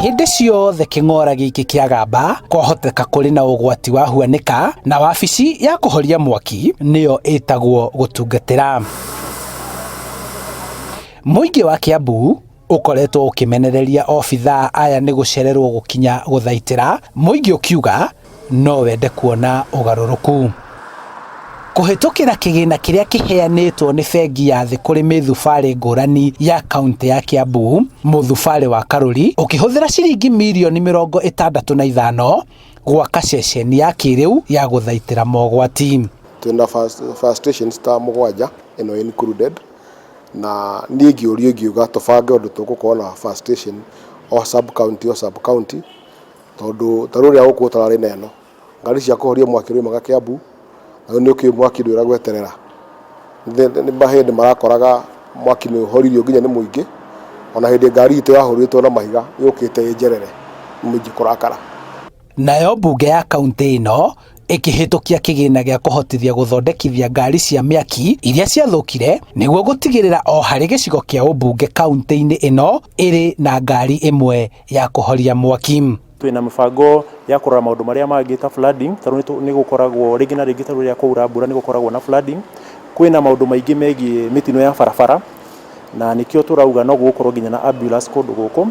Hĩndĩ ciothe kĩng'ora gĩkĩ kĩagamba, kwahoteka kũrĩ na ũgwati wa huanĩka na wabici ya kũhoria mwaki nĩyo ĩtagwo gũtungatĩra. Mũingĩ wa Kiambu ũkoretwo ũkĩmenereria obithaa aya nĩ gũcererwo gũkinya gũthaitĩra, mũingĩ ũkiuga no wende kuona ũgarũrũku. Kũhĩtũkĩra kĩgĩna kĩrĩa kĩheanĩtwo nĩ bengi ya thĩ kũrĩ mĩthubarĩ ngũrani ya kauntĩ ya Kiambu, mũthubarĩ wa Karuri ũkĩhũthĩra ciringi mirioni 65 gwaka ceceni ya kĩrĩu ya gũthaitĩra mogwati. Twĩna fire stations ta mũgwanja ĩno included na niĩ ingĩũrio ingiuga tũbange ũndũ tũgũkorwo na fire station o sub county o sub county tondũ ta rĩu rĩrĩa gũkũ gũtararĩ na ĩno ngari cia kũhoria mwaki rĩumaga Kiambu na rĩu nĩ ũkĩũĩ mwaki ndwĩra gweterera. Nĩ hĩndĩ marakoraga mwaki nĩ ũhoririo nginya nĩ mũingĩ ona hĩndĩ ngari itũ yahũrĩtwo na mahiga yũkĩte ĩ njerere nĩ mũingĩ kũrakara. Nayo mbunge ya kauntĩ ĩno ĩkĩhĩtũkia kĩgĩna gĩa kũhotithia gũthondekithia ngari cia mĩaki iria ciathũkire nĩguo gũtigĩrĩra o harĩ gĩcigo kĩa ũmbunge kauntĩ-inĩ ĩno ĩrĩ na ngari ĩmwe ya kũhoria mwaki. Twĩna mĩbango ya kũrora maũndũ marĩa mangĩ ta flooding, ta rĩu nĩ gũkoragwo rĩngĩ na rĩngĩ ta rĩrĩa kwaura mbura nĩ gũkoragwo na flooding. Kwĩna maũndũ maingĩ megiĩ mĩtino ya barabara na nĩkĩo tũrauga no gũgũkorwo nginya na ambulance kũndũ gũkũ.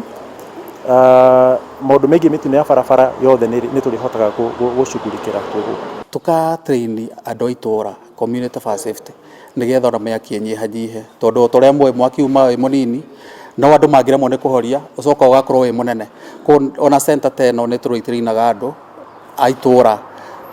Maũndũ megiĩ mĩtino ya barabara yothe nĩ tũrĩhotaga gũcugurikĩra twĩ gũkũ. Tũka train andũ a itũra community fire safety nĩgetha ona mĩaki ĩnyihanyihe tondũ o ta ũrĩa mũĩ mwaki umaga wĩ mũnini no andũ mangĩremwo nĩ kũhoria ũcokaga ũgakorwo wĩ mũnene. Koguo ona center ta ĩno nĩ tũrĩ-train-aga andũ a itũra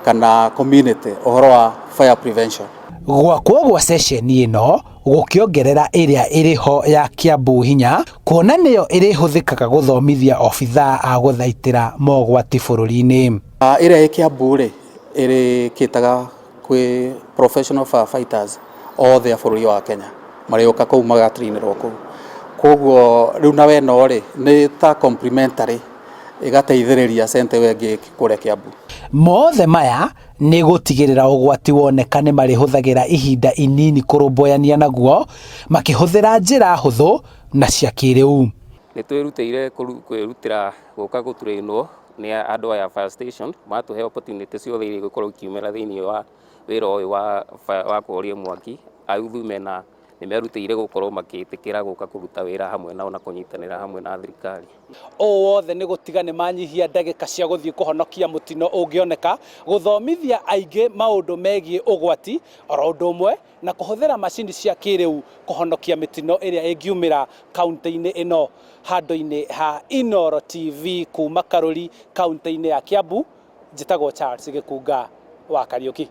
kana community ũhoro wa fire prevention. Gwakwo gwa ceceni ĩno gũkĩongerera ĩrĩa ĩrĩ ho ya Kiambu hinya kuona nĩyo ĩrĩhũthĩkaga gũthomithia obithaa a gũthaitĩra mogwati bũrũri-inĩ. Ĩrĩa ĩ Kiambu rĩ, ĩrĩkĩtaga kwĩ professional firefighters othe a bũrũri wa Kenya marĩũka kũu magatrainĩrwo kũu. Koguo rĩu nawe ĩno rĩ, nĩ ta complementary ĩgateithĩrĩria center ĩyo ĩngĩ kũrĩa Kiambu. Mothe maya nĩ gũtigĩrĩra ũgwati woneka nĩ marĩhũthagĩra ihinda inini kũrũmbũyania naguo makĩhũthĩra njĩra hũthũ na cia kĩrĩu. Nĩ twĩrutĩire kwĩrutĩra gũka gũtrainwo nĩ andũ aya fire station, matũhe opportunity ciothe iria igũkorwo ikiumĩra thĩinĩ wa wĩra ũyũ wa kũhoria mwaki. Ayuthu mena nĩ merutĩire gũkorwo magĩtĩkĩra gũka kũruta wĩra hamwe nao na kũnyitanĩra hamwe na thirikari. Ũũ wothe nĩ gũtiga nĩ manyihia ndagĩka cia gũthiĩ kũhonokia mũtino ũngĩoneka, gũthomithia aingĩ maũndũ megiĩ ũgwati, oro ũndũ ũmwe na kũhũthĩra macini cia kĩrĩu kũhonokia mĩtino ĩrĩa ĩngiumĩra kaũntĩ-inĩ ĩno. Handũ-inĩ ha Inooro TV kuma Karuri kaũntĩ-inĩ ya Kiambu, njĩtagwo Charles Gĩkunga wa Kariũki.